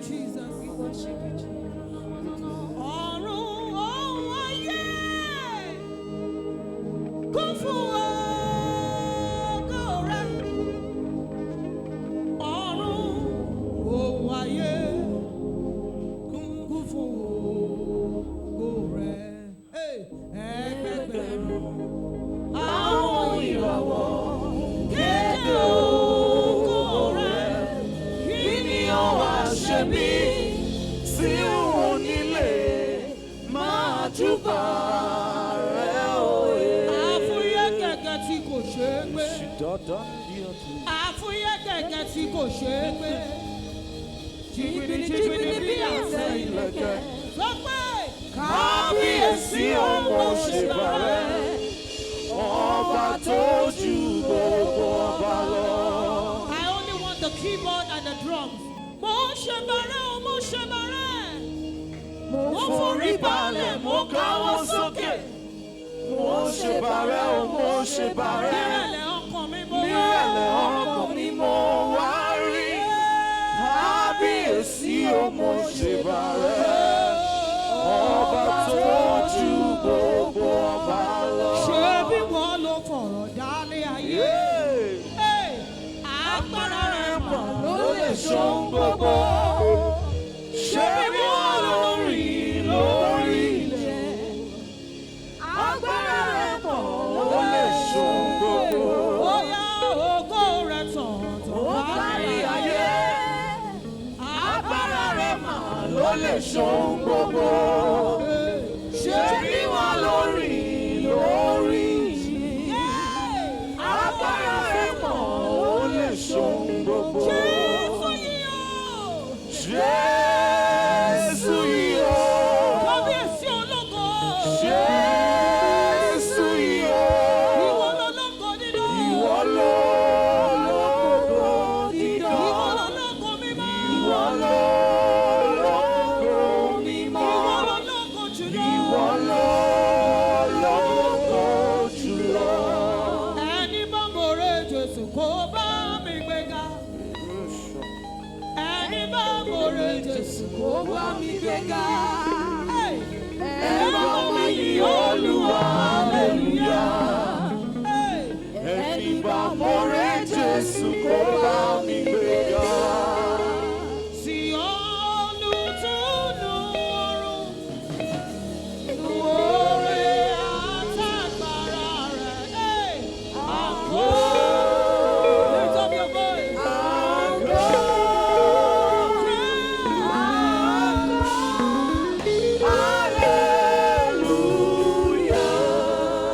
Jesus. We worship you, Jesus. Ọ̀run òun ayé kún fún ògo rẹ̀. Ọ̀run òun ayé kún fún ògo rẹ̀. Hey, ẹgbẹgbẹ̀rún àwọn ìràwọ̀ kéde ògo rẹ̀. Kí ni ó wá ṣe mí Tí ò ní lè máa júbà rẹ̀ òye. Àfúyẹ́ kẹ̀kẹ́ tí kò ṣeé gbé. Àfúyẹ́ kẹ̀kẹ́ tí kò ṣeé gbé. Jìgbìnì jìgbìnì bí àtẹ ìlẹ̀kẹ̀. Sọ pé Kábíyèsí o, mo ṣèbà rẹ̀, ọba tó ju gbogbo ọba lọ. I only want the keyboard and the drums. Mo ṣèbà rẹ̀ o, mo ṣèbà rẹ̀. Mo forí balẹ̀, mo káwọ́ sókè. Mo ṣèbà rẹ̀ o, mo ṣèbà rẹ̀. Nírẹ̀lẹ̀ ọkàn mi mo wá. Nírẹ̀lẹ̀ ọkàn mi mo wá rí. Kábíyèsí o, mo ṣèbà rẹ̀, ọba tó ju gbogbo ọba lọ. Ṣé bí wọ́n ló fọ̀rọ̀ dálé ayé? Hey, agbára rẹ̀ mà ló lè ṣohun gbogbo. Ṣé bí wọ́n ló rìn lórí ilẹ̀? Agbára rẹ̀ pọ̀, ó lè ṣohun gbogbo. Ó yá, ògo rẹ̀ tàn tàn Ó kárí ayé. Agbára rẹ̀ mà ló lè ṣohun gbogbo. Ṣé bí wọ́n ló rìn lórí ilẹ̀? Agbára rẹ̀ pọ̀, ó lè ṣohun gbogbo. Jésù yìí o. Jésù yìí o. Kábíyèsí ológo. Jésù yìí o. Ìwọ lológo dídán. Ìwọ lológo dídán. Ìwọ lológo mímọ́. Ìwọ lológo mímọ́. Ìwọ lológo jùlọ. Ìwọ lológo jùlọ. Ẹni bá mọ̀rẹ́ Jésù kó bá mi gbéga. Ẹni bá mọ̀rẹ́ Jésù kó bá mi gbéga. Hey! Ẹ bá mi yìn Olúwa, hallelujah. Hey! Ẹni bá mọ̀rẹ́ Jésù kó bá mi gbéga. Sí Olùtùnú ọ̀run, oore àtàgbàrà rẹ̀. Hey! Àgọ́. Lift up your voice. Àgọ́.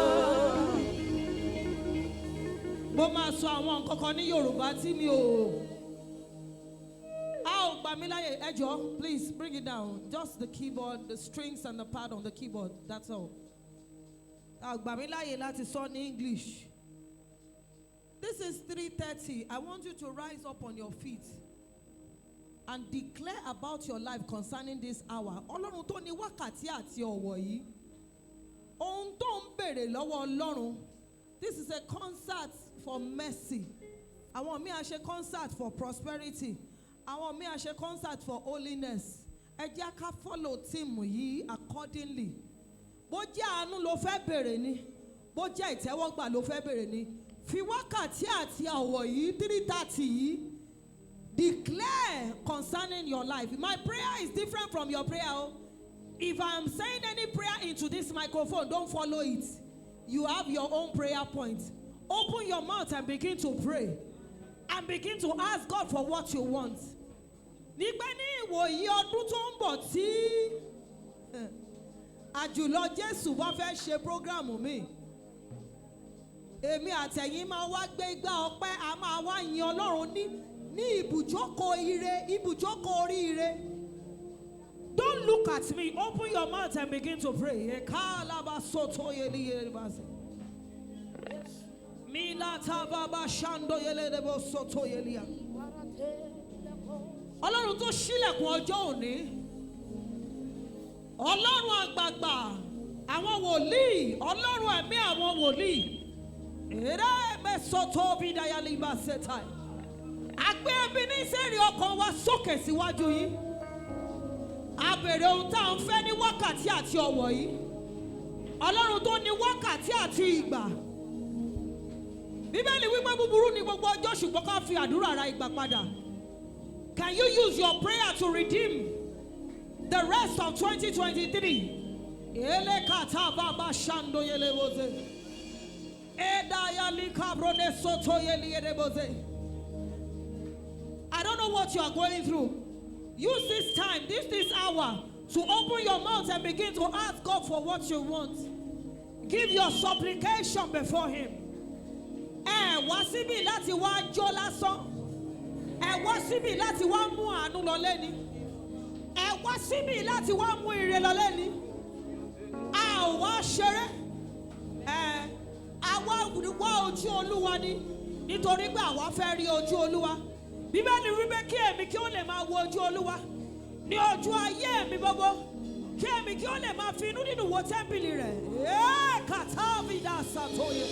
Hallelujah. Mo máa sọ àwọn nǹkan kan ní Yorùbá tí mi ò. A ò gbà mí láyè. Ẹ jọ̀ọ́, please bring it down. Just the keyboard, the strings and the pad on the keyboard. That's all. A ò gbà mí láyè láti sọ ní English. This is 3:30. I want you to rise up on your feet and declare about your life concerning this hour. Ọlọ́run tó ní wákàtí àti ọ̀wọ̀ yìí. Ohun tó ń béèrè lọ́wọ́ Ọlọ́run. This is a concert for mercy. Àwọn míì á ṣe concert for prosperity. Àwọn míì á ṣe concert for holiness. Ẹ jẹ́ ká follow theme yìí accordingly. Bó jẹ́ àánú ló fẹ́ béèrè ni. Bó jẹ́ ìtẹ́wọ́gbà ló fẹ́ béèrè ni. Fi wákàtí àti ọ̀wọ̀ yìí, 3:30 yìí, declare concerning your life. My prayer is different from your prayer o. If I'm saying any prayer into this microphone, don't follow it. You have your own prayer point. Open your mouth and begin to pray. And begin to ask God for what you want. Nígbà ní ìwòyí ọdún tó ń bọ̀ tí àjùlọ Jésù bá fẹ́ ṣe program mi, èmi àtẹ̀yìn máa wá gbé igbá ọpẹ́, a máa wá yin Ọlọ́run ní ibùjókòó ire, ibùjókòó oríire. Don't look at me. Open your mouth and begin to pray. Ekalabasoto yeli yelibase. Milata baba shando yeledebo soto yelia. Ọlọ́run tó ṣílẹ̀kùn ọjọ́ òní. Ọlọ́run àgbààgbà àwọn wòlíì. Ọlọ́run ẹ̀mí àwọn wòlíì. Èrè mẹ́sọ̀tò bídayálíbà sẹ́tàì. Àgbẹ̀ ẹbí ní sẹ́rí ọkàn wa sókè síwájú yín. Béèrè ohun tá à ń fẹ́ ní wákàtí àti ọ̀wọ̀ yìí. Ọlọ́run tó ní wákàtí àti ìgbà. Bíbélì wípé búburú ní gbogbo ọjọ́, ṣùgbọ́n ká fi àdúrà ra ìgbà padà. Can you use your prayer to redeem the rest of 2023? Elekata baba shando yeleboze. Edaya likabrone soto yeliyedeboze. I don't know what you are going through. Use this time, this hour, to open your mouth and begin to ask God for what you want. Give your supplication before Him. Ẹ wá síbí láti wá jó lásán. Ẹ wá síbí láti wá mú àánú lọ lẹ́ni. Ẹ wá síbí láti wá mú ire lọ lẹ́ni. A ò wá ṣeré. Ẹ àwa wá ojú Olúwa ni, nítorí pé àwa fẹ́ rí ojú Olúwa. Bíbélì wípé kí èmi kí ó lè máa wo ojú Olúwa ní ojú ayé mi gbogbo, kí èmi kí ó lè máa fi inú nínú wo tẹ́ḿpìlì rẹ̀. Ẹ́ẹ̀ kàtàbídà sàtóyè.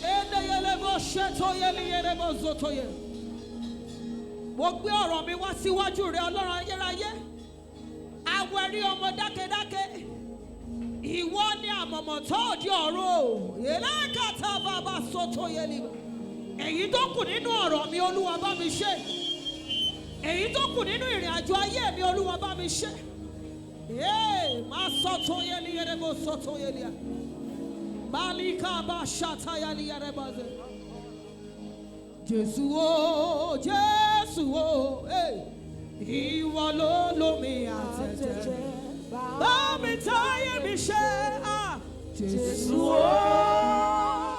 Eneyelebo ṣètòyè liyerebo zotoyè. Mo gbé ọ̀rọ̀ mi wá síwájú rẹ, Ọlọ́run ayérayé. Àwẹ̀rí ọmọ dákedáke. Ìwọ ni àmọ̀mọ̀ tó òdi ọ̀run o. Èlékàtà bàbá sọ́tò yẹlì. Èyí tó kù nínú ọ̀rọ̀ mi, Olúwa, bá mi ṣe. Èyí tó kù nínú ìrìn àjò ayé mi, Olúwa, bá mi ṣe. Ee, má sọ́tò yẹlì yẹrẹbọ sọ́tò yẹlì. Balika bá ṣàtà yẹlì yẹrẹbọ zẹ. Jésù o, Jésù o, eh, ìwọ ló lómi àtẹ̀jẹ̀. Bá mi táyé mi ṣe, ah. Jésù o,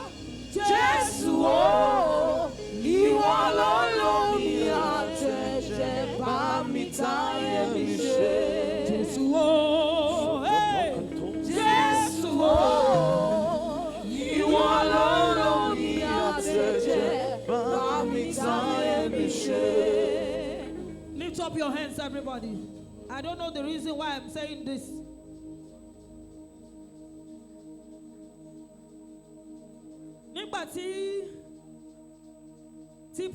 Jésù o, ìwọ ló lómi àtẹ̀jẹ̀, bá mi táyé mi ṣe. Jésù o, eh, Jésù o, ìwọ ló lómi àtẹ̀jẹ̀, bá mi táyé mi ṣe. Lift up your hands, everybody. I don't know the reason why I'm saying this. Nígbà tí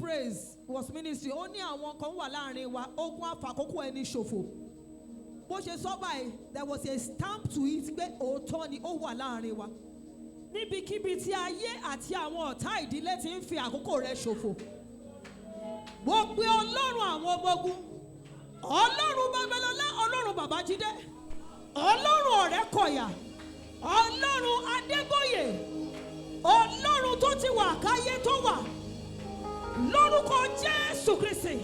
Praise was ministry, ó ní àwọn kan wà láàrin wa, ogun afàkókò ẹni ṣòfò. Bó ṣe sọ báyìí, there was a stamp to it pé òótọ́ ni, ó wà láàrin wa. Níbikíbi tí ayé àti àwọn ọ̀tá ìdílé ti ń fi àkókò rẹ̀ ṣòfò, mo pe Ọlọ́run àwọn ọmọ ogun, Ọlọ́run Babalọ́lá, Ọlọ́run Babájídé, Ọlọ́run Ọ̀rẹ́kọ̀yà, Ọlọ́run Adébóyè, Ọlọ́run tó ti wà káyé tó wà, lórúkọ Jésù Kristi,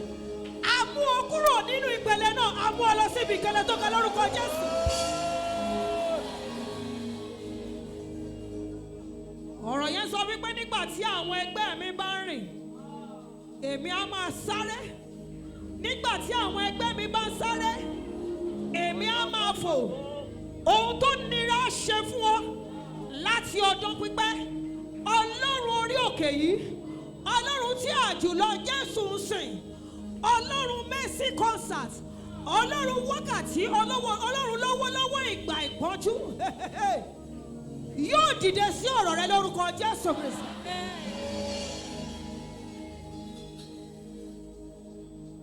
a mú ọ kúrò nínú ìpele náà, a mú ọ lọ síbi ìpele tó ga lórúkọ Jésù. Ọ̀rọ̀ yẹn sọ wípé nígbà tí àwọn ẹgbẹ́ mi bá ń rìn, èmi á máa sáré. Nígbà tí àwọn ẹgbẹ́ mi bá ń sáré, èmi á máa fò. Ohun tó nira ṣe fún ọ láti ọdún pípẹ́, Ọlọ́run orí òkè yìí, Ọlọ́run tí àjùlọ Jésù ń sìn, Ọlọ́run Mercy Concert, Ọlọ́run wákàtí ọlọ́wọ́, Ọlọ́run lọ́wọ́lọ́wọ́ ìgbà ìpọ́njú, yóò dìde sí ọ̀rọ̀ rẹ lórúkọ Jésù Kristi.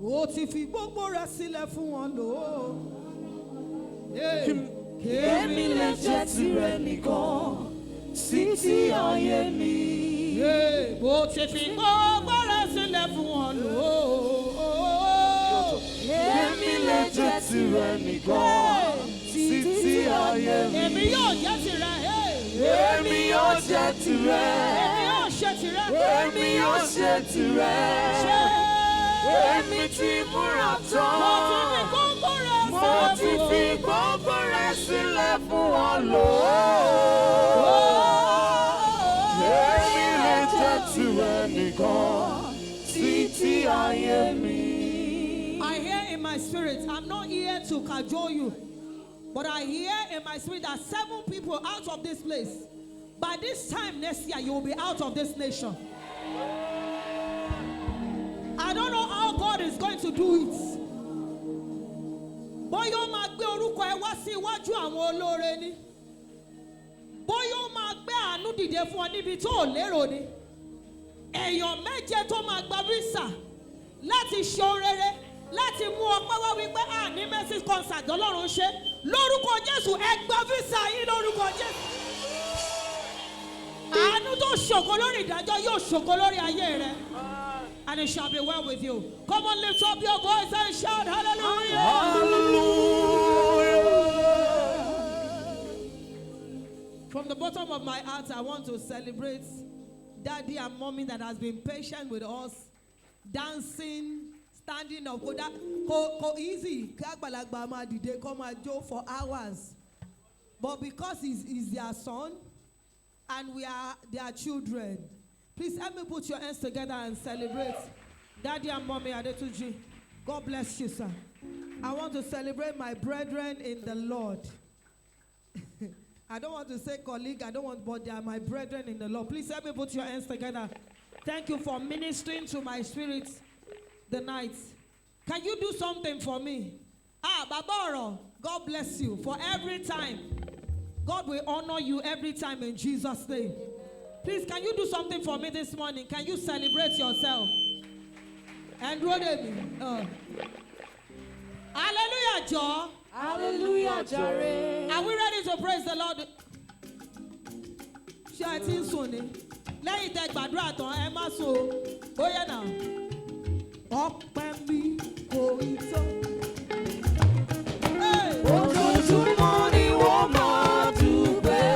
Ó ti fi gbogbo rẹ̀ sílẹ̀ fún wọn lò ó. Èmi lè jẹ́ tirẹ̀ nìkan títí ayé mi. Mo ti fi gbogbo rẹ̀ sílẹ̀ fún wọn lò ó. Èmi lè jẹ́ tirẹ̀ nìkan títí ayé mi. Èmi yóò jẹ́ tirẹ̀. Èmi yóò jẹ́ tirẹ̀. Èmi yóò ṣe tirẹ̀. Èmi yóò ṣe tirẹ̀. Ṣe. Èmi ti múra tán. Mo ti fi gbogbo rẹ̀ Mo sílẹ̀ ti fún fi wọn. gbogbo rẹ̀ sílẹ̀ fún wọn lò ó. Èmi lè jẹ́ tirẹ̀ nìkan títí ayé mi. I hear in my spirit, I'm not here to cajole you, but I hear in my spirit that seven people out of this place, by this time next year, you will be out of this nation. I don't know how God is going to do it. Bóyá ó máa gbé orúkọ ẹ wá sí iwájú àwọn olóore ni. Bóyá ó máa gbé àánú dìde fún ọ níbi tó ò lérò ni. Èèyàn méje tó máa gba visa láti ṣe ohun rere, láti mú ọpẹ́ wá wípé à ní Mercy. concert Ọlọ́run ṣe lórúkọ Jésù. Ẹ gba visa yín lórúkọ Jésù. Àánú tó ṣògo lórí ìdájọ́ yóò ṣògo lórí ayé rẹ. And it shall be well with you. Come on, lift up your voice and shout hallelujah. Hallelujah. From the bottom of my heart, I want to celebrate Daddy and Mommy that has been patient with us, dancing, standing up. Kò kò easy kí àgbàlagbà máa dìde kó máa jó for hours. But because he's their son and we are their children, please help me put your hands together and celebrate Daddy and Mommy Adetuji. God bless you, sir. I want to celebrate my brethren in the Lord. I don't want to say colleague, I don't want, but they are my brethren in the Lord. Please help me put your hands together. Thank you for ministering to my spirit the night. Can you do something for me? Ah, Baboro, God bless you for every time. God will honor you every time in Jesus' name. Please, can you do something for me this morning? Can you celebrate yourself? And roll me. Hallelujah, Joe. Hallelujah, jàre. Are we ready to praise the Lord? Ṣé ẹ ti ń sùn ni? Lẹ́yìn tẹ gbàdúrà tán, ẹ má sùn o. Ó yẹ nà. Ọpẹ́ mi kò ì tó. Hey! Ojoojúmọ́ ni wọ́n máa dúpẹ́.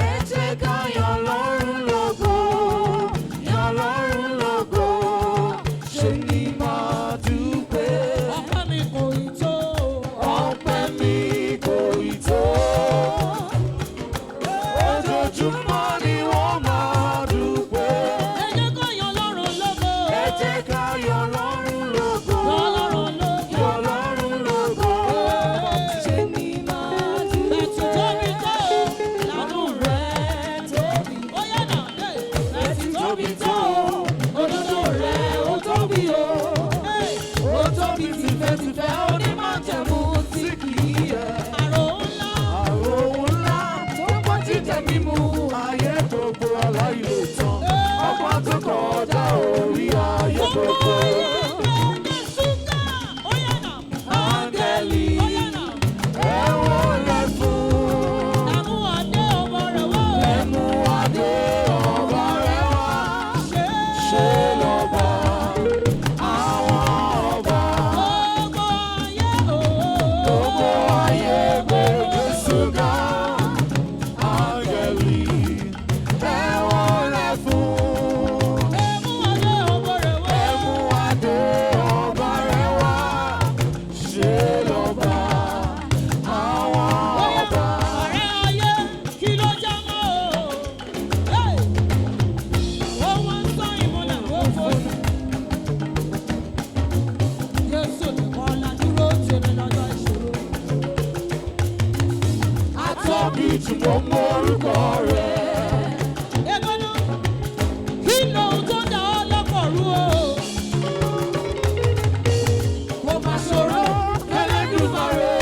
Ẹ jẹ́ ká yọ̀ Ọlọ́run lógo, yọ̀ Ọlọ́run lógo, ṣe ni máa dúpẹ́. Ọpẹ́ mi kò ì tó. Ọpẹ́ mi kò ì tó. Ojoojúmọ́ ni wọ́n máa dúpẹ́. Ẹ jẹ́ ká yọ̀ Ọlọ́run lógo. Ẹ jẹ́ ká yọ̀ Ọlọ́run lógo, Yọ̀ Ọlọ́run lógo. yọ̀ Ọlọ́run lógo, ṣe ni máa dúpẹ́. Bẹ̀tù tóbi tó, làánú rẹ̀ tóbi. Ó yẹ nà. Hey! Ẹ̀sìn tóbi tó, òdodo rẹ̀ ó tóbi o. Hey! Ó tóbi tìfẹ́tìfẹ́ onímájẹ̀mú tí kì í yẹ̀. Àrò ńlá. Àrò ńlá tó pọ̀ jíjẹ mímu ayé gbogbo aláìlótán. Ọba tó kọjá orí ayé Gbogbo gbogbo. ayé gbé Jésù ga. Ó yẹ nà. Áńgẹ́lì Ó yẹ nà. ẹ wólẹ̀ fún. Àmú adé ọmọ rẹ̀ wá o. Ẹ mú adé ọba rẹ̀ wá. Ṣé Ṣé lọ́ba àwọn ọba? gbogbo ayé o. Gbogbo ayé gbé Jésù ga. Áńgẹ́lì ẹ wólẹ̀ fún. Ẹmú adé ọmọ rẹ̀ wá. Ẹ mú adé ọba rẹ̀ wá. Ṣé lọ́ba àwọn Óyá, ọba? ọ̀rẹ́ ayé kí ló já mọ́ o? Hey! Ó wá ń sọ ìmọ̀lẹ̀ òfò. Jésù nìkan la dúró tì mí lọ́jọ́ ìṣòro. Atóbi jù mo mọ orúkọ rẹ̀. Ẹgbẹ́nu, kí lóhun tó dá ọ lọ́pọ̀ rú o? Kò má ṣòro Ẹlẹ́dùmarè.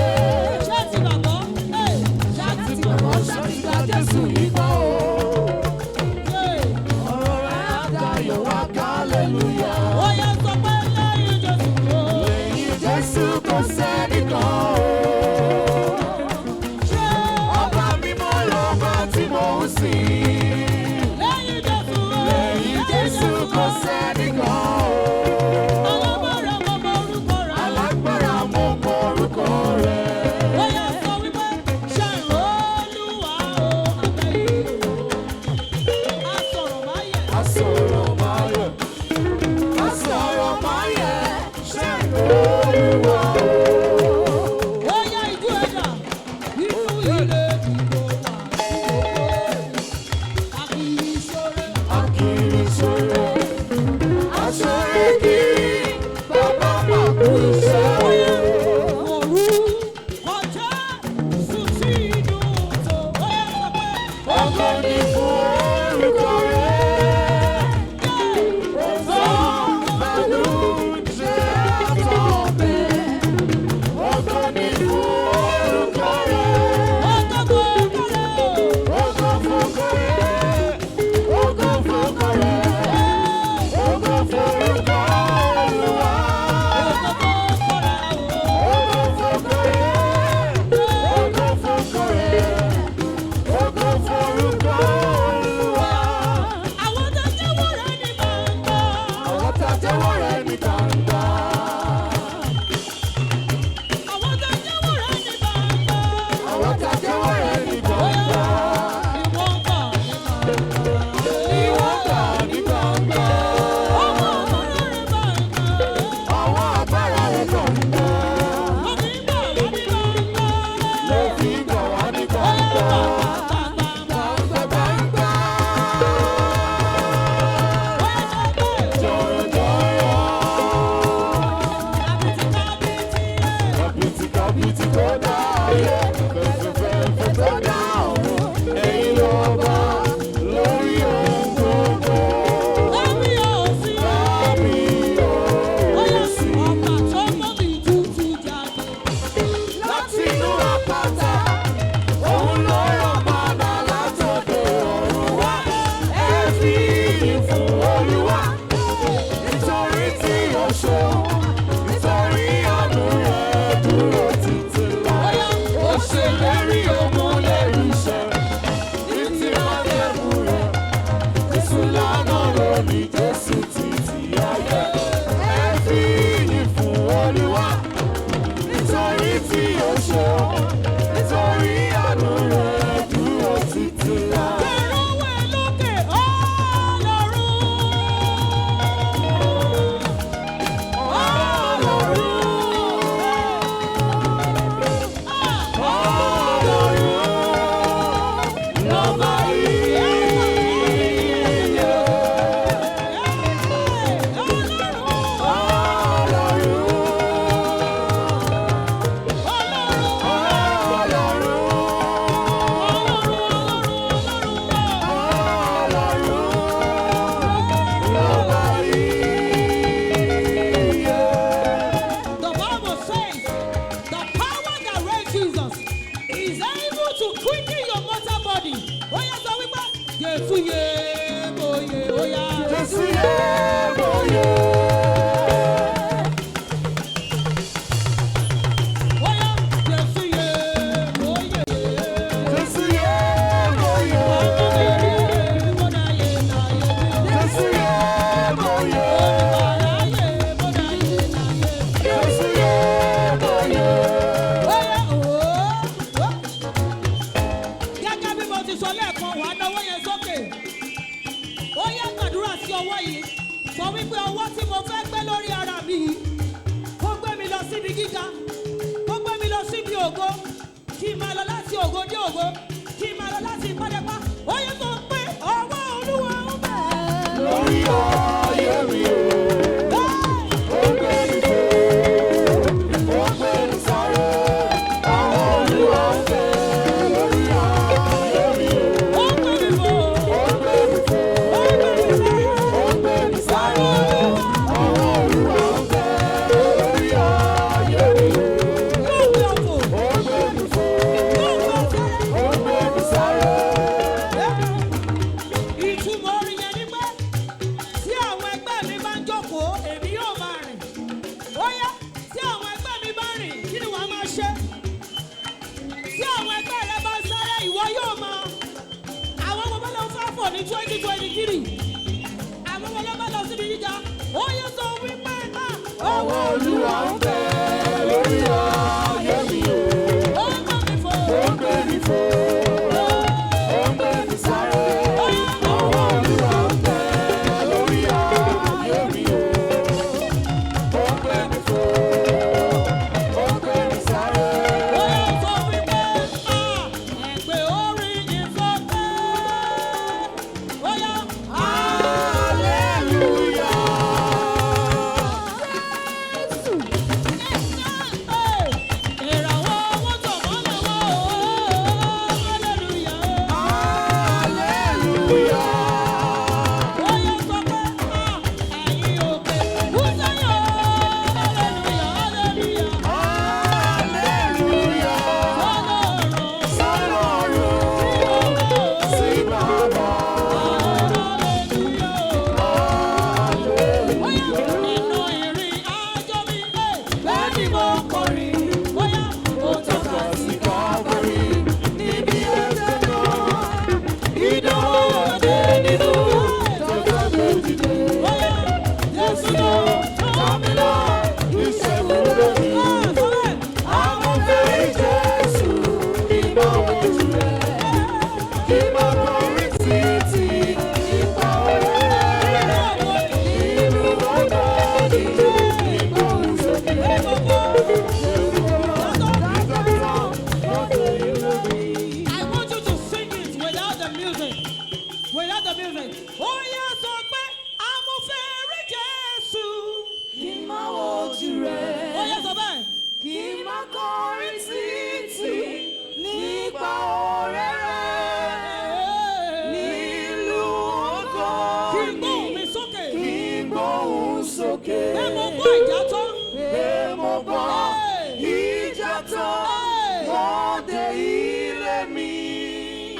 Ṣé ti gbàgbọ́? Hey! Ṣá ti gbàgbọ́, ṣá ti gba Jésù yìí gbọ́ o. Hey! Ọ̀rọ̀ rẹ̀ á dayọ̀ wá hallelujah. Ó yá sọ pé lẹ́yìn Jésù o. Lẹ́yìn Jésù kò sẹ́nìkan o. Ṣé Ọba mímọ́ lọ́ba tí mò ń sìn. lẹ́yìn Jésù o. Lẹ́yìn Jésù kò sẹ́nìkan o. Alágbára mo mọ orúkọ rẹ̀. Alágbára mo mọ orúkọ rẹ̀. Ó yá sọ wípé ṣe ìrọ̀lúwa o àtẹ̀yìn o. A sọ̀rọ̀ máyẹ̀. Asọ̀rọ̀ máyẹ̀, asọ̀rọ̀ máyẹ̀, ṣé Olúwa o. Ìtì tó dá ayé, fẹ̀fẹ̀fẹ̀ tó dá ọ̀run. Ẹ̀yin lọ́ba lórí ohun gbogbo. Kábíyèsí. Ó yá, ọba tó mọ́ mi tútù jáde. Láti inú àpáta, òun ló rọ̀ padà látòkè ọ̀run wá. Ẹ fi ìyìn fún Olúwa, nítorí tí ó ṣeun, nítorí àánú rẹ̀ dúró títí láé. Ó ṣèlérí ó mú lérí ṣẹ, ní ti májẹ̀mú rẹ̀. Jésù lánàá lónìí, Jésù títí ayé. Ẹ fi ìyìn fún Olúwa, nítorí tí ó ṣeun, nítorí àánú rẹ̀ dúró títí láé. Ẹ̀rọ lókè Ọlọ́run. Ọlọ́run lọ́ba ìyè. Ọlọ́run, Ọlọ́run, lọ́ba ìyè. The Bible says the power that raised Jesus is able to quicken your mortal body. Ó yá sọ wípé Jésù yé mo yé ó yá. Jésù yé mo yè. Ó yá Jésù yé mo yé. Jésù yé mo yè. Ọmọ mi rí mo dá yé láyé mi o. Jésù yé mo yè. Olùbàrà yé mo dá yé láyé. Jésù yé mo yè. Ó yá òó. Gẹ́gẹ́ bí mo ti sọ lẹ́ẹ̀kan, wàá náwó yẹn sókè. Ó yá gbàdúrà sí ọwọ́ yìí. Sọ wípé ọwọ́ tí mo fẹ́ gbé lórí ara mi yìí, kó gbé mi lọ síbi gíga, kó gbé mi lọ síbi ògo, kí n máa lọ láti ògo dé ògo, kí n máa lọ láti ìpàdépá. Ó yẹ kó pé ọwọ́ Olúwa ń bẹ. Lórí ayé mi o, ó gbé mi fò, ó gbé mi sáré. Àwọn Olúwa ń bẹ lórí ayé mi o. Ó gbé mi fò, Ó gbé mi fò, ó gbé mi sáré. ó gbé mi sáré. Àwọn Olúwa ń bẹ lórí ayé mi o. Yóò gbé ọ fò, Ó gbé mi fò, yóò gbé ọ sáré. ó gbé mi sáré. Ìtumọ̀ orin yẹn ni pé tí àwọn ẹgbẹ́ mi bá ń jókòó, èmi yóò máa rìn. Ó yá, tí àwọn ẹgbẹ́ mi bá rìn, kí ni wàá máa ṣe? Tí àwọn ẹgbẹ́ rẹ bá ń sáré, ìwọ yóò máa. Àwọn ọmọ bá lọ fẹ́ fò ní 2023. Àwọn ọmọ ló bá lọ síbi gíga. Ó yẹ sọ wípé náà. Ọwọ́ Olúwa ń bẹ lórí ayé mi o. Ó ń gbé mi fò. Ó gbé mi fò, ó gbé mi sáré. Ọwọ́ Olúwa ń bẹ lórí ayé mi o. Ó gbé mi fò, ó gbé mi sáré. Ó yẹ sọ wípé ẹgbẹ́ orin yìí sókè. Ó yá. Hallelujah. Ìràwọ̀ owó tó mọ́ lọ́wọ́ hallelujah. Hallelujah. Ó yẹ sọ pé ẹ̀yin òkè Bùsáyọ̀ hallelujah hallelujah. Hallelujah. Ọlọ́run Sọ́lọ́run sí Bàbá. hallelujah. Ó yá nínú ìrìn àjò mi, bẹ́ẹ̀ ni mo kọrin. Ó yá ó tọ́ka sí Calvary níbi ẹsẹ̀ náà. Ìdánwò òde nínú tọ́jọ́ méjìdé. Ó yá Jésù ló tọ́ mi lọ, ìṣẹ́gun lórí. Àwọn fẹ́rí Jésù, ìmọ̀ ojú rẹ̀. Kí máa kọrin títí ipa orí rẹ̀. Inú ọgbọ́n nínú ìgbóhùn sókè. Kọrin títí nípa oore rẹ̀ nílùú ògo Kí n ni. gbóhùn mi sókè. Kí n gbóhùn sókè. Pé mo bọ́ ìjà tán. Pé mo bọ́ ìjà tán. Mo dé ilé mi.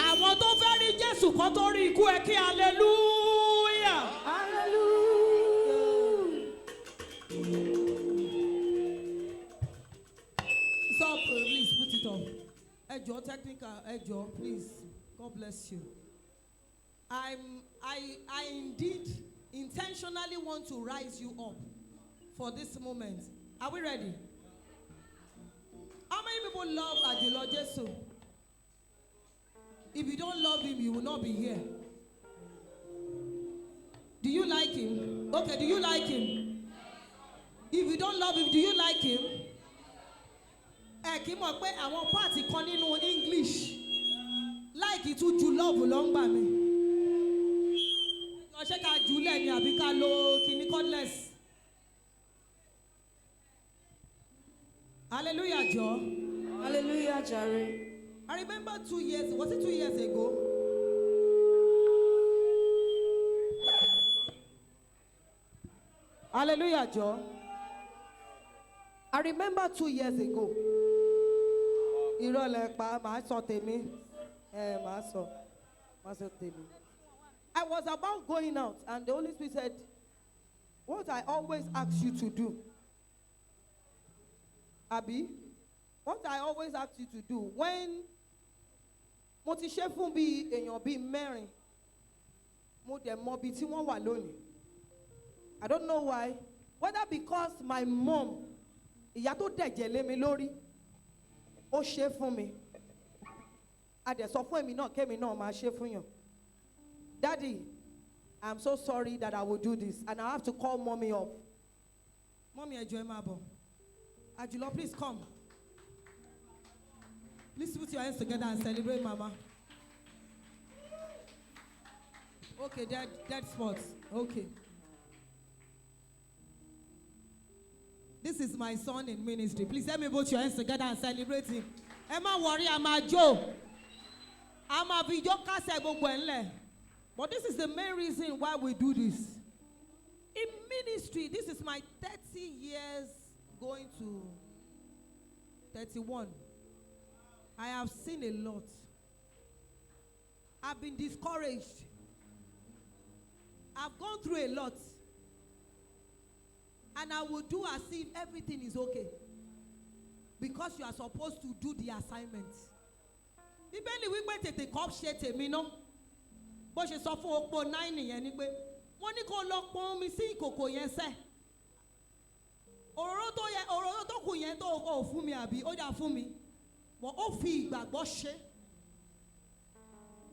Àwọn tó fẹ́ rí Jésù kan tó rí ikú, ẹ kí hallelujah. Hallelujah. Stop, please put it off. Ẹ jọ̀ọ́, technical, ẹ jọ̀ọ́, please. God bless you. I indeed intentionally want to rise you up for this moment. Are we ready? How many people love Ajulo Jesu? If you don't love him, you will not be here. Do you like him? Okay, do you like him? If you don't love him, do you like him? Ẹ kì í mọ̀ pé àwọn part kan nínú English, like tún ju love lọ ń gbà mí. Ṣé ká jùlẹ̀ ni àbí ká lo kíní cordless? Hallelujah, jọ. Hallelujah, jàre. I remember 2 years, was it 2 years ago? Hallelujah, jọ. I remember 2 years ago. Irọ́ lẹ pa, màá sọ tèmi. Ẹ màá sọ tèmi. I was about going out and the Holy Spirit said, "What I always ask you to do." Abi, what I always ask you to do when mo ti ṣe fún bí èèyàn bíi mẹ́rin, mo dẹ̀ mọ ibi tí wọ́n wà lónìí. I don't know why, whether because my mom, ìyá tó dẹ̀jẹ̀ lé mi lórí, ó ṣe fún mi, a dẹ̀ sọ fún èmi náà kémi náà máa ṣe fún yàn. Daddy, I'm so sorry that I will do this and I have to call Mommy up. Mommy, ẹ jọ̀ọ́, ẹ máa bọ̀. Àjùlọ, please come. Please put your hands together and celebrate Mama. Okay, dead, dead spots. Okay. This is my son in ministry. Please let me put your hands together and celebrate him. Ẹ má worry, a máa jó. A máa fi ijó kásẹ̀ gbogbo ẹ̀ ńlẹ̀. But this is the main reason why we do this. In ministry, this is my 30 years going to 31. I have seen a lot. I've been discouraged. I've gone through a lot. And I will do as if everything is okay. Because you are supposed to do the assignment. Bíbélì wípé tètè kọ́ ṣe tèmi ná. Bó ṣe sọ fún opó Náínì yẹn ni pé wọ́n ní kó lọ pọn omi sí ìkòkò yẹn sẹ́. Òróró tó yẹ, òróró tó kù yẹn tó ò fún mi àbí ó dà fún mi. Wọ́n ó fi ìgbàgbọ́ ṣe.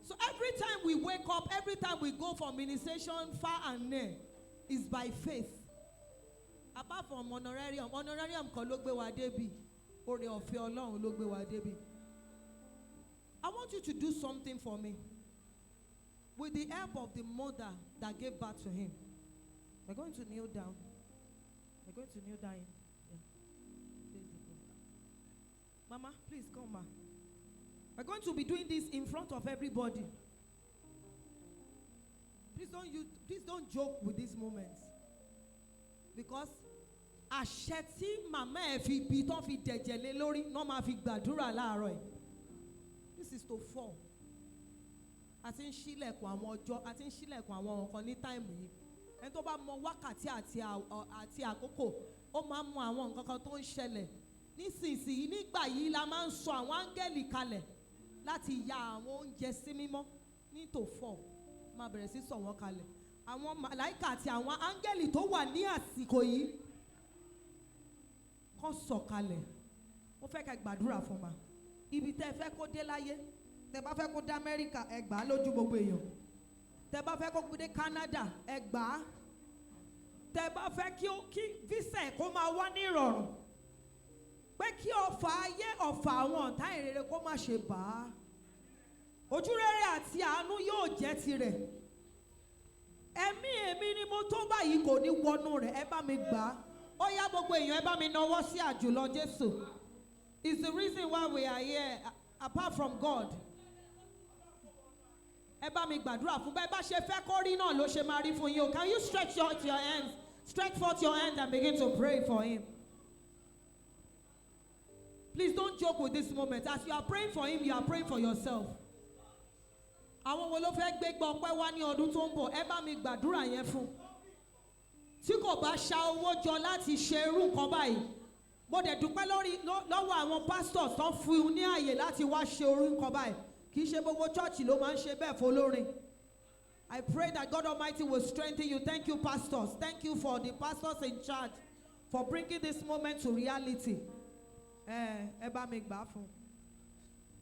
So every time we wake up, every time we go for ministration far and near, is by faith. Apart from honorarium, honorarium kan ló gbé wa débi. Oore ọ̀fẹ́ Ọlọ́run ló gbé wa débi. I want you to do something for me. With the help of the mother that gave birth to him. We're going to kneel down. We're going to kneel down. Yeah. Face the door. Mama, please come, ma. We're going to be doing this in front of everybody. Please don't joke with this moment. Because àṣẹ tí màmá ẹ̀ fi bí tán fi dẹ̀jẹ̀ lé lórí náà máa fi gbàdúrà láàárọ̀ ẹ̀. This is to fall. A ti ń ṣílẹ̀kùn àwọn ọjọ́, a ti ń ṣílẹ̀kùn àwọn nǹkan ní time yìí. Ẹni tó bá mọ wákàtí àti àkókò, ó máa ń mọ àwọn nǹkan kan tó ń ṣẹlẹ̀. Nísinsìnyí, nígbà yìí la máa ń sọ àwọn áńgẹ́lì kalẹ̀ láti ya àwọn oúnjẹ sí mímọ́ ní tòfọ̀, máa bẹ̀rẹ̀ sí sọ̀ wọ́n kalẹ̀. Àwọn màláìkà àti àwọn áńgẹ́lì tó wà ní àsìkò yìí kàn sọ̀kalẹ̀. Mo fẹ́ kẹ́ gbàdúrà fún ma. Ibi tẹ́ ẹ fẹ́ kó dé láyé, tẹ́ bá fẹ́ kó dé Amẹ́ríkà, ẹ gbà á lójú gbogbo èèyàn. Tẹ́ bá fẹ́ kó dé Canada, ẹ gbà á. Tẹ́ bá fẹ́ kí visa ẹ̀ kó máa wá ní ìrọ̀rùn, pé kí ọfà ayé, ọfà àwọn ọ̀tá ìrere kó má ṣe bà á, ojúrere àti àánú yóò jẹ́ tirẹ̀. Ẹ̀mí èmi ni mo tó báyìí kò ní wọnú rẹ̀. Ẹ bá mi gbà á. Ó yá, gbogbo èèyàn, ẹ bá mi nawọ́ sí Àjùlọ Jésù. Is the reason why we are here, apart from God. Ẹ bá mi gbàdúrà fún bẹ́ẹ̀ bá ṣe fẹ́ kó rí náà ló ṣe máa rí fún yín o. Can you stretch out your hands, stretch forth your hand and begin to pray for him? Please don't joke with this moment. As you are praying for him, you are praying for yourself. Àwọn wo ló fẹ́ gbé gbọ́ ọpẹ́ wá ní ọdún tó ń bọ̀? Ẹ bá mi gbàdúrà yẹn fún. Tí kò bá ṣa owó jọ láti ṣe irú nǹkan báyìí, mo dẹ̀ dúpẹ́ lórí lọ́wọ́ àwọn pastors tó ń fún un ní àyè láti wá ṣe irú nǹkan báyìí. Kì í ṣe gbogbo church ló máa ń ṣe bẹ́ẹ̀ fọlórin. I pray that God Almighty will strengthen you. Thank you, pastors. Thank you for the pastors in charge for bringing this moment to reality. Ẹ ẹ bá mi gbà á fún.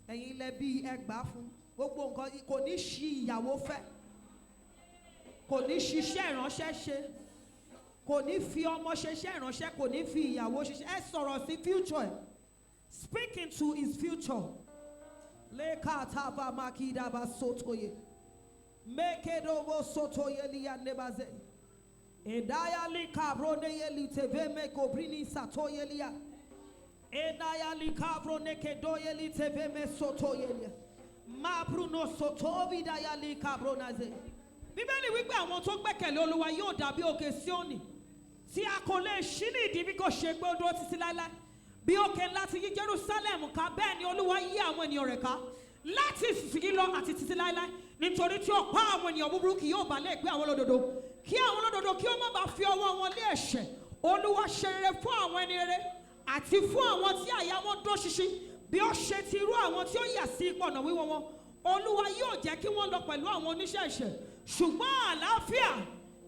Ẹ̀yin ilẹ̀ bí ẹ gbà á fún. Gbogbo nǹkan kò ní ṣi ìyàwó fẹ́. Kò ní ṣiṣẹ́ ìránṣẹ́ ṣe. Kò ní fi ọmọ ṣiṣẹ́ ìránṣẹ́. Kò ní fi ìyàwó ṣiṣẹ́. Ẹ sọ̀rọ̀ sí future ẹ̀. Speak into his future. Lẹ́ka makidaba sotoye. Mekedovo sotoye liya nebaze. Edaya likavro neyeli teveme kobrini satoye liya. Edaya likavro nekedoye li teveme sotoye liya. Mabruno sotovi daya likavro naze. Bíbélì wípé àwọn tó gbẹ́kẹ̀lé Olúwa yóò dàbí òkè Síónì tí a kò lè ṣí ní ìdí bí kò ṣe pé ó dúró títí láéláé. Bí òkè ńlá ti yí Jerusalem ká, bẹ́ẹ̀ ni Olúwa yí àwọn ènìyàn rẹ̀ ká láti ìsinsìnyí lọ àti títí láéláé, nítorí tí ọ̀pá àwọn ènìyàn búburú kì yóò bá lè pé àwọn olódodo, kí àwọn olódodo kí ó má bàa fi ọwọ́ wọn lé ẹ̀ṣẹ̀. Olúwa ṣe rere fún àwọn ẹni rere àti fún àwọn tí àyà wọn dó ṣinṣin. Bí ó ṣe ti irú àwọn tí ó yà sí ipò ọ̀nà wíwọ́ wọn, Olúwa yóò jẹ́ kí wọ́n lọ pẹ̀lú àwọn oníṣẹ́ ẹ̀ṣẹ̀. Ṣùgbọ́n àlàáfíà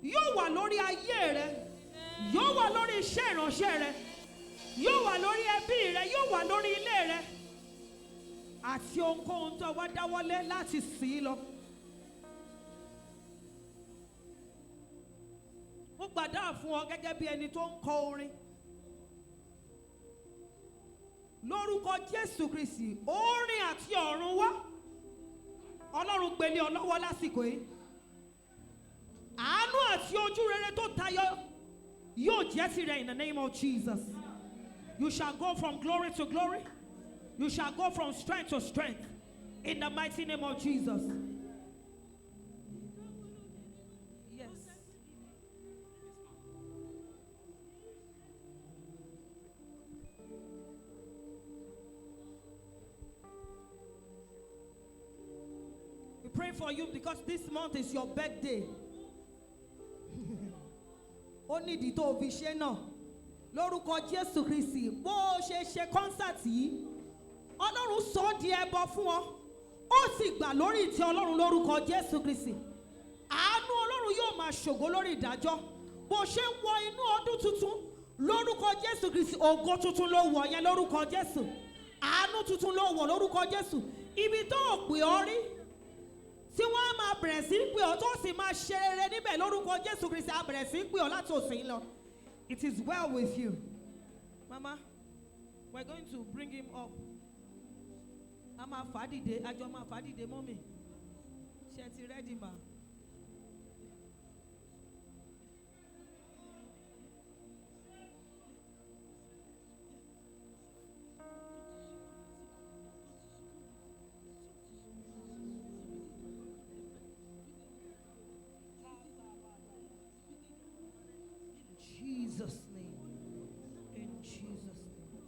yóò wà lórí ayé rẹ, yóò wà lórí iṣẹ́ ìránṣẹ́ rẹ, yóò wà lórí ẹbí rẹ, yóò wà lórí ilé rẹ àti ohunkóhun tó wá dáwọ́lé láti sìn ín lọ. Mo gbàdúrà fún ọ gẹ́gẹ́ bí ẹni tó ń kọ orin. Lórúkọ Jésù Kristi, orin àti ọ̀run wá. Ọlọ́run gbélé ọ lọ́wọ́ lásìkò yìí. Àánú àti ojú rere tó tayọ yóò jẹ́ tirẹ̀ in the name of Jesus. You shall go from glory to glory. You shall go from strength to strength. In the mighty name of Jesus. Yes. We pray for you because this month is your birthday. Ó nídìí tó o fi ṣe náà. Lórúkọ Jésù Kristi, bó o ṣe ṣe concert yìí, Ọlọ́run sọ ọ́ di ẹbọ fún ọ. Ó sì gbà lórí ìtẹ́ Ọlọ́run lórúkọ Jésù Kristi. Àánú Ọlọ́run yóò máa ṣògo lórí ìdájọ́. Bó o ṣe ń wọ inú ọdún tuntun lórúkọ Jésù Kristi, ògo tuntun ló wọ̀ yẹn lórúkọ Jésù. Àánú tuntun ló wọ̀ lórúkọ Jésù. Ibi tó ò pè ọ́ rí, tí wọ́n á máa bẹ̀rẹ̀ sí í pè ọ́, tó sì máa ṣe rere níbẹ̀ lórúkọ Jésù Kristi, á bẹ̀rẹ̀ sí í pè ọ́ láti òsìn lọ. It is well with you. Mama, we're going to bring him up. A máa fà á dìde, àjọ máa fà á dìde. Mummy, ṣe ti ready ma? In Jesus' name. In Jesus' name.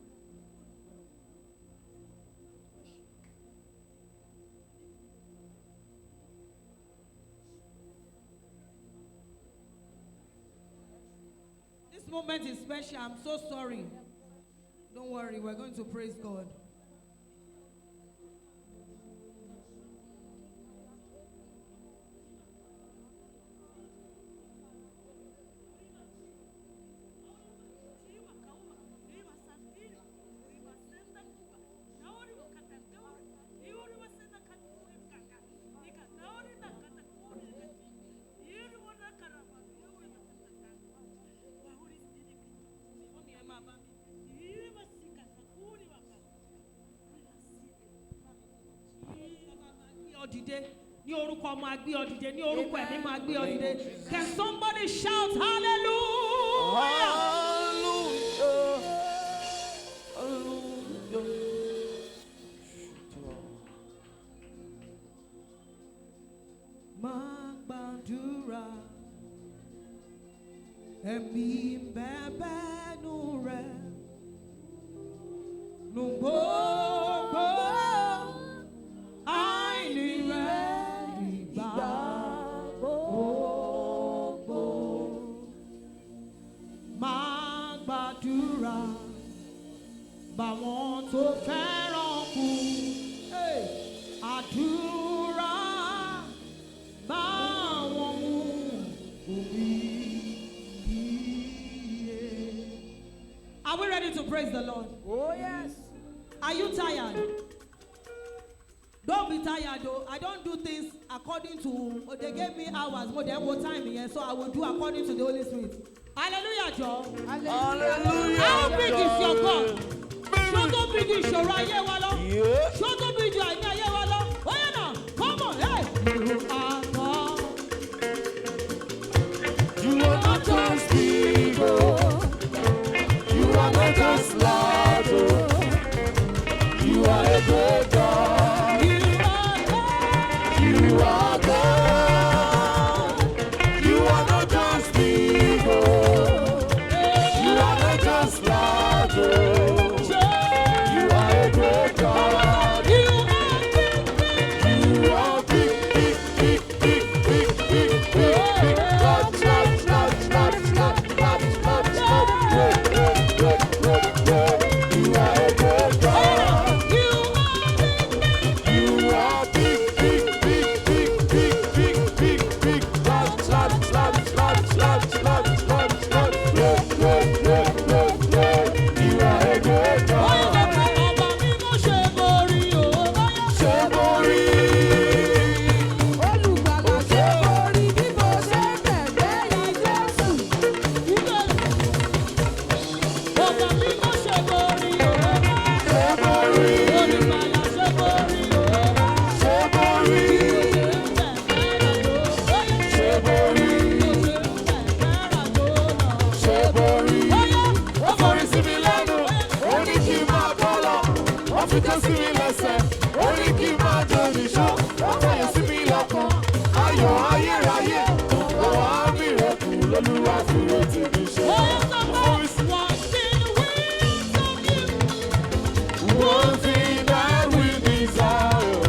This moment is special. I'm so sorry. Don't worry, we're going to praise God. Mummy, ẹ máa bá mi. Gbé ọ dìde ní orúkọ ọmọ, a gbé ọ dìde ní orúkọ ẹ̀mí, máa gbé ọ dìde. Can somebody shout hallelujah? Hallelujah. Hallelujah. Ẹ̀mí bẹ́ẹ̀ nù rẹ̀ nù gbogbo àìní rẹ̀ ìgbà gbogbo. Máa gbàdúrà báwọn tó fẹ́ràn kú. Hey! Àdúrà báwọn mú omi iye. Are we ready to praise the Lord? Oh, yes. Are you tired? Don't be tired though. I don't do things according to, oh, they gave me hours more than what time here, so I will do according to the Holy Spirit. Hallelujah, Joe. Hallelujah. How big is your God? Ṣó tó bí ju ìṣòro ayé wa lọ? Yeah. Ṣó tó bí ju àìní ayé wa lọ? Ó yẹ náà, come on, hey! You are God. You are not just big, oh. You are not just large, oh. You are a great God. You are God. You are God. You are not just big, oh. You are not just large, oh. You are a great God. You are big, big. You are big, big, big, big, big, big, big, big. Large, large, large, large, large, large, large, large. Great, great, great, great, great. You are a great God. You are big, big. You are big, big, big, big, big, big, big, big. Large, large, large, large, large, large, large, large. Great, great, great, great, great. You are a great Ó yẹ God. sọ pé ọba mímọ́ ṣe borí o. Ó yẹ. Ṣé mo rí? Olùgbàlà ṣe borí bí mo ṣe tẹ̀lé yìí Jésù. Ọba mímọ́ ṣe borí o. Ṣé mo rí? Olùgbàlà ṣe borí o. Ṣé mo rí? Ṣe Ṣé mo rí? Ṣé mo rí? Ó forí sí mi lẹ́nu, ó ní kí n máa bọ́ lọ. Ó fi jẹ́ sí mi lẹ́sẹ̀, ó ní kí n máa jó nìṣó. Ó fọyọ̀ sí mi lọ́kàn, ayọ̀ ayérayé. Ọ̀wá mi rẹ̀ kù lólúwa fi retí mi ṣe. One thing that we desire,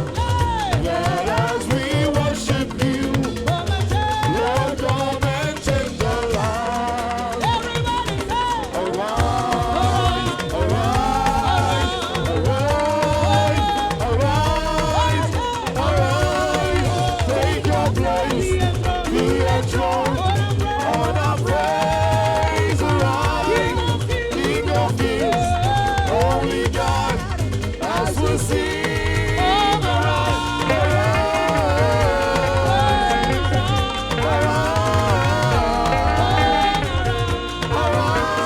that as we worship you, Lord, come and change our lives. Arise, arise, arise, arise, arise. Take your place, be enthroned on our praise. Arise, King of kings, holy God, as we sing. Arise, arise, arise, arise.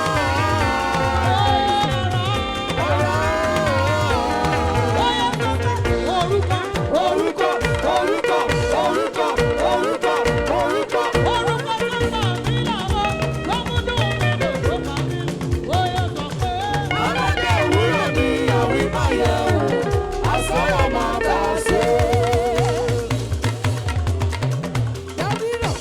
Orúkọ, orúkọ, orúkọ, orúkọ, orúkọ. Aládé òwúrọ̀ ni àwímáyẹ̀ o, àsọ̀rọ̀ máa tà sí. Dábìrò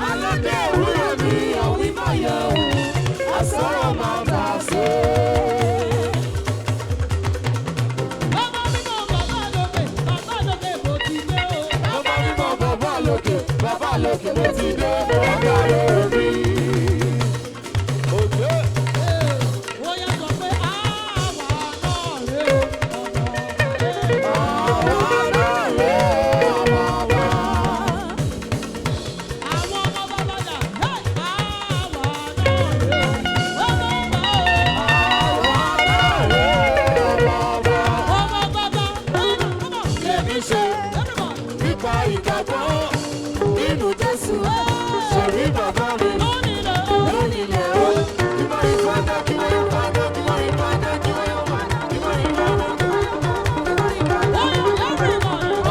Aládé òwúrọ̀ ni àwímáyẹ̀ o, àsọ̀rọ̀ máa tà sí. Bàbá mímọ́ bàbá lókè mo ti dé, mo wá kárí omi. Òjò. Àwa náà rè é ọmọ wa. Àwa náà rè é ọmọ wa. Lèmi ṣe nípa ìgbàgbọ́ nínú Jésù. Ṣèrí bàbá mi lónìlẹ̀ o. Ìmọ̀ ìfọ́dà kí wọ́n yóò fọ́dà kí wọ́n yóò fọ́dà kí wọ́n yóò fọ́dà kí wọ́n yóò fọ́dà kí wọ́n yóò fọ́dà.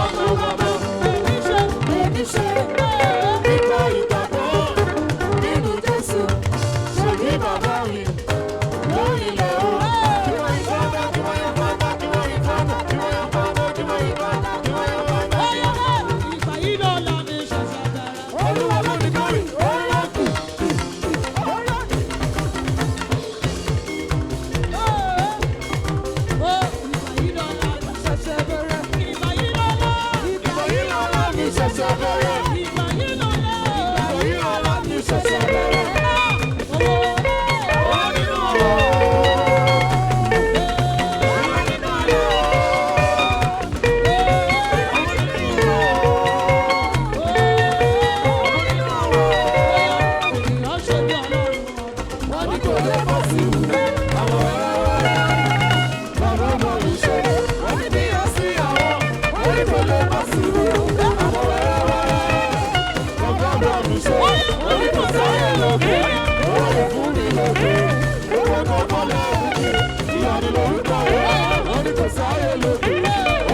Ọmọ bàbá lèmi ṣe nípa ìgbàgbọ́ nínú Jésù. Ṣèrí bàbá mi lónìlẹ̀ o. Kí wọ́n yóò fọ́dà kí wọ́n yóò fọ́dà kí wọ́n yóò fọ́dà kí wọ́n yóò fọ́dà. sáyé lókè,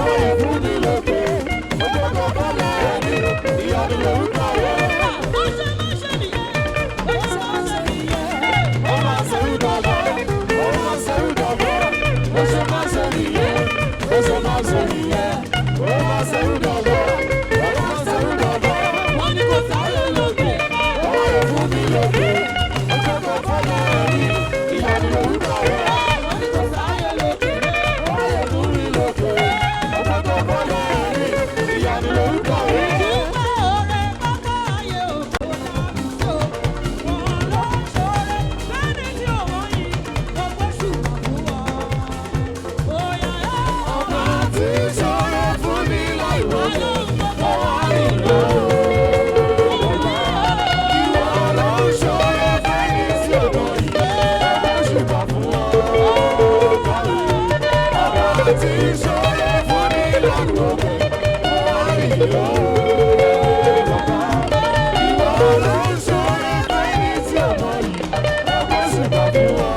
ó yẹ fún mi lókè, ó gbọ́dọ̀ bọ́lá ẹni, ìyanu lórúkọ rẹ̀. Bó ṣe máa ṣe nìyẹn, bó ṣe máa ṣe nìyẹn. Ó máa ṣerú dọ̀bọ̀, ó máa ṣerú dọ̀bọ̀, bó ṣe máa ṣe nìyẹn, bó ṣe máa ṣe nìyẹn, ó máa ṣerú dọ̀bọ̀, ó máa ṣerú dọ̀bọ̀. Wọ́n ní kò sáyé lókè. Ó yẹ fún mi lókè, ó gbọ́dọ̀ bọ́lá ẹni, ìyanu lórúkọ rẹ̀. Wọ́n ní kò sáyé lókè. Ó yẹ fún mi lókè, ó gbọ́dọ̀ bọ́lá ẹni, ìyanu lórúkọ rẹ̀. Dúpẹ́ oore bàbá ayé òkú náà tó. Wọ́n ló ń ṣoore fẹ́ni tí ò wọ́n yìí. Gbogbo ṣùgbọ́n fún wọn. Bóyá ẹ Ọba tí ṣoore fún mi láì wọ́pọ̀, ọlọ́run ó wá ìlú. Ìwọ ló ń ṣoore fẹ́ni tí ò mọ̀ yìí, ọba ṣùgbọ́n fún ọ. Ọba tí ṣoore fún mi láì wọ́pọ̀, ó wá ìlú. Ìwọ ló ń ṣoore fẹ́ni tí ò mọ̀ yìí, ọba ṣùgbọ́n fún ọ.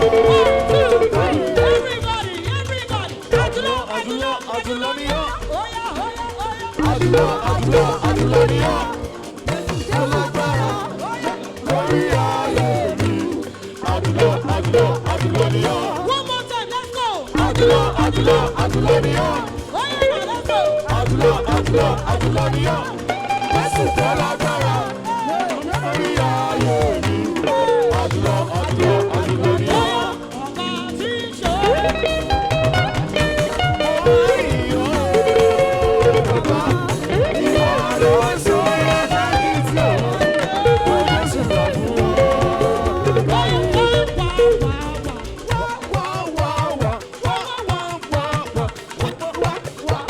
Everybody, everybody. Àjùlọ, Àjùlọ, àjùlọ ni ọ́. Oya, oya, oya. Àjùlọ, àjùlọ, àjùlọ ni ọ́. Alágbára lórí ayé mi. Àjùlọ, àjùlọ, àjùlọ ni ọ́. One more time, let's go. Àjùlọ, àjùlọ, àjùlọ ni ọ́. Oya, now, let's go. Àjùlọ, àjùlọ, àjùlọ ni ọ́. Jésù tó lágbára lórí ayé mi. Àjùlọ, àjùlọ, àjùlọ ni ọ́. Ọba tí ń ṣoore. Ìwọ ló ń ṣoore fẹ́ni tí ò mọ̀, kò ní ṣùgbọ́n fún ọ. Oya, wá, wá, wá, wá. Wá, wá, wá. Wá, wá, wá, wá.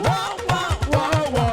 Wá, wá, wá, wá.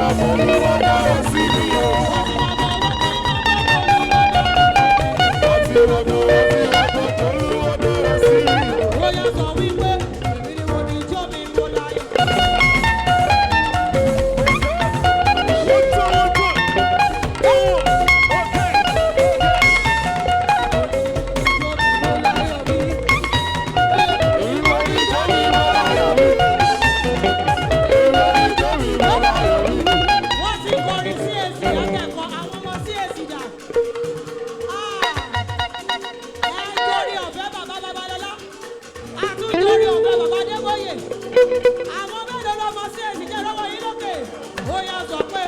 Gbà f'Olúwa dára sí mi o. Wọ́n ti rògbò, wọ́n ti rògbò, Olúwa dára sí mi o. Ó yá sọ wípé èmi ni mo ní ijó mi mo láyọ̀. Ijó mi mo láyọ̀ mi. Èmi mo ní ijó mi mo láyọ̀ mi. Èmi mo ní ijó mi mo láyọ̀ mi. Wọ́n ti kọrin CAC akẹ́kọ̀ọ́ àwọn ọmọ CAC dà. Ẹ jórí ọ̀fẹ́ bàbá Babalọ́lá. Àtúnjórí ọ̀fẹ́ bàbá Adébóyè. Àwọn mélòó lọmọ CAC jẹ́ lọ́wọ́ yín lókè? Ó yá sọ pé.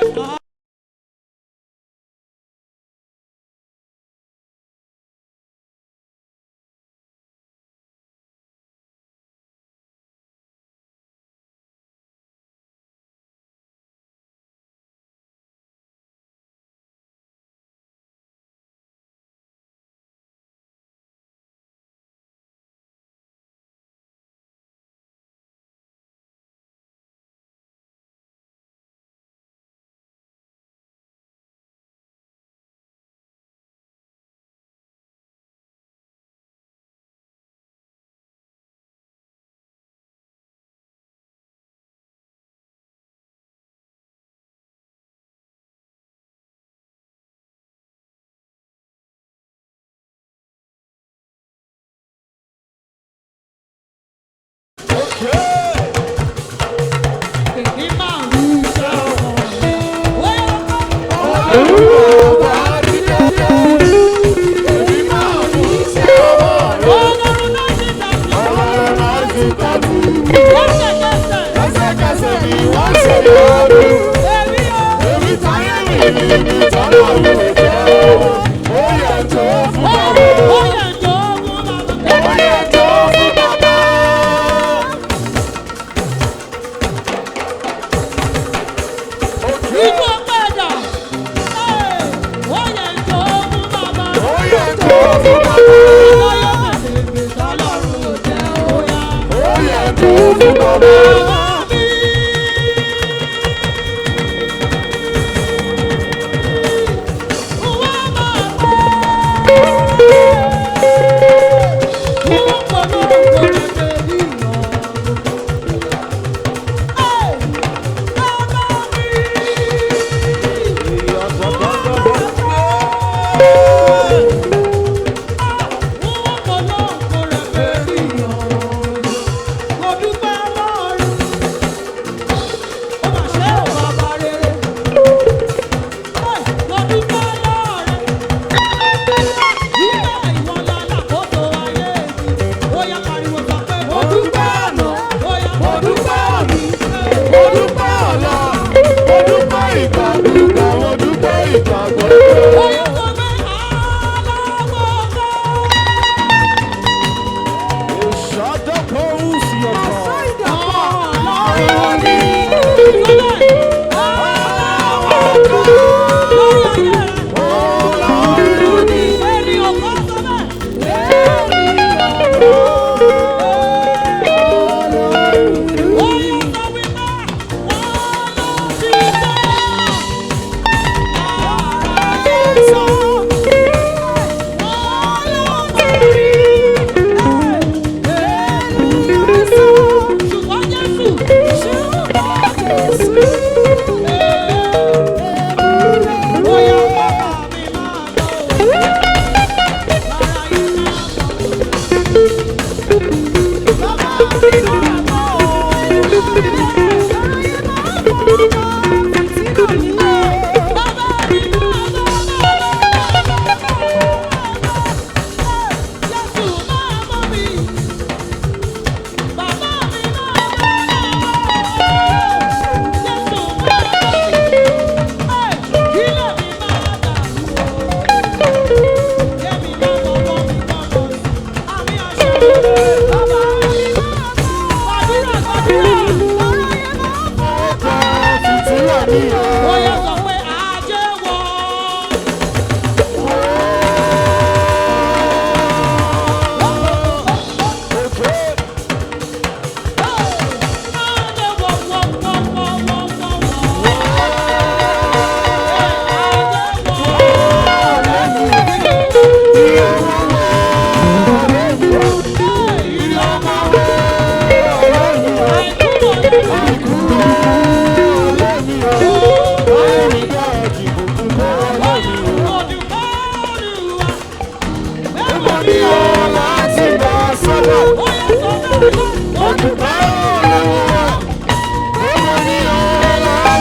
Èmi máa ń ṣe ọmọ. Ó yá Olúwa dídé. Èmi máa ń ṣe ọwọ́ rẹ̀. Ọlọ́run náà ti tàbí. Ọlọ́run náà ti tàbí. Lẹ́sẹ̀kẹsẹ̀. Lẹ́sẹ̀kẹsẹ̀ ni wọ́n ṣe lọ́dún. Èmi o. Èmi táyé mi ní ibi tọ́lọ́ mi ò jẹ́ o. Ó yẹ tó fún bàbá. Ó yẹ tó fún bàbá. Ó yẹ tó fún bàbá. Ikú ọpẹ́ ẹ̀dá.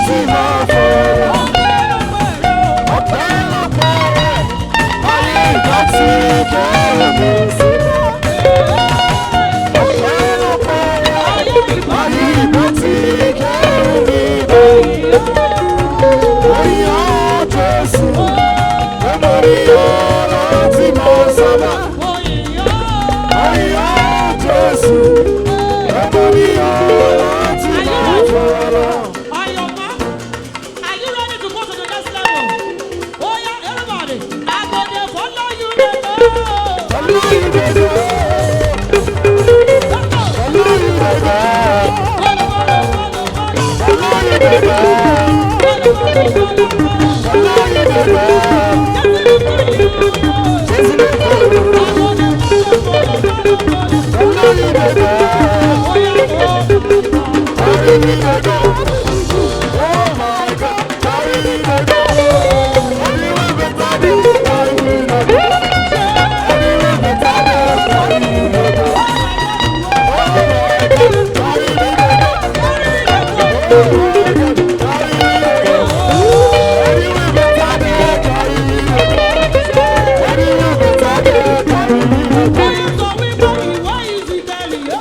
láti máa fọ̀rọ̀. Ọpẹ́lọpẹ́ rẹ̀, ayé ìgbà tí kẹ́rù mi sílẹ̀. Ọpẹ́lọpẹ́ rẹ̀, ayé ìgbà tí kẹ́rù mi bẹ̀. Oyè Jésù, mo rí ọ láti máa sábà. Oyè Jésù, mo rí ọ láti máa fọ̀rọ̀. Ayọ̀mọ́, are you ready to go to the next level? Oh yeah, everybody, I go dey follow you dey go. Follow you dey go. Follow you dey go. Follow, follow, follow, follow. Follow you dey go. Follow, follow, follow, follow. Follow you dey go. Just Jésù dey follow. I go dey follow, follow, follow, follow. Follow you dey go. Oh yeah, oh. Carry me dey go. Oh my God, carry me dey go. Anywhere better dey, carry me dey go. Anywhere better dey, carry me dey go. Oh my God, carry me dey go. Oh my God, carry me dey go. Anywhere better dey, carry me dey go. Anywhere better dey, carry me dey go. Bóyá sọ wípé ìwọ ìsìtẹ́lì yó.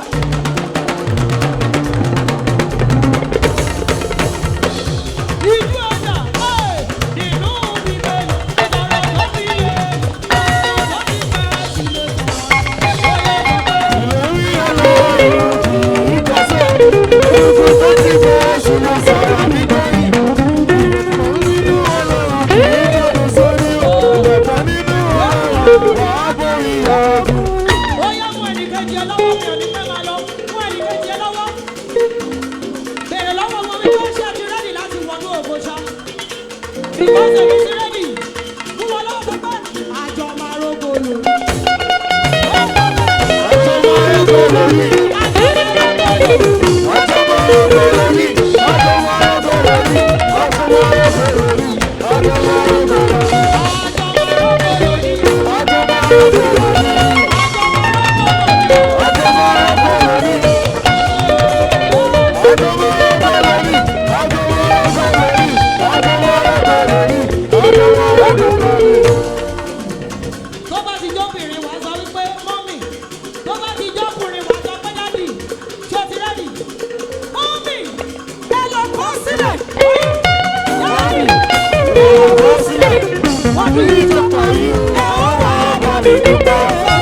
Ìjú ọjà, ẹ̀, nínú Bíbélì, ọ̀rọ̀ tó fi lè, ọ̀rọ̀ tó fi bá ti lè sọ̀rọ̀. Bóyá sọ pé Ìlérí Ọlọ́run kì í kọsẹ̀. Orúkọ tó ti bọ̀ ṣùgbọ́n sára mi gbẹ̀yìn. Nínú Ọlọ́run kì í jáde sórí o. Ìgbàgbọ́ nínú Ọlọ́run wà á borí ogun. ó yá mú ẹnìkejì ẹ lọ́wọ́, mi ò ní pẹ́ máa lọ. Mú ẹnìkejì ẹ lọ́wọ́. Bèrè lọ́wọ́ wọn wípé ṣé ẹ ti rẹ́dì láti wọnú ògo ṣá? Because èmi ti rẹ́dì. Mú wọn lọ́wọ́ sọ pé àjọ máa rógo lò. Ọjọ́ máa ń gbọ́ lórí. Àjọ máa rógo lò. Ọjọ́ máa ń gbọ́ lórí. Ọjọ́ máa ń gbọ́ lórí. Ọjọ́ máa ń gbọ́ lórí. Ọjọ́ máa ń gbọ́ lórí. Àjọ máa rógo lò ní. Ọjọ́ máa ń gbọ́ lórí. Àjọ máa rógo lò ní. Ọjọ́ máa ń gbọ́ lórí. Ọjọ́ máa ń gbọ́ lórí. Ọjọ́ máa ń gbọ́ lórí. Ọjọ́ máa ń gbọ́ lórí. Tó bá ti jóbìnrin wàá sọ wípé mọ́mì. Tó bá ti jókùnrin wàá sọ pé dádì. Ṣé o ti rẹ́dì? Mọ́mì, ẹ lọ kọ́ sílẹ̀. Dádì, wọ́n ti rí ìjọba yìí. Ẹ ó wà á.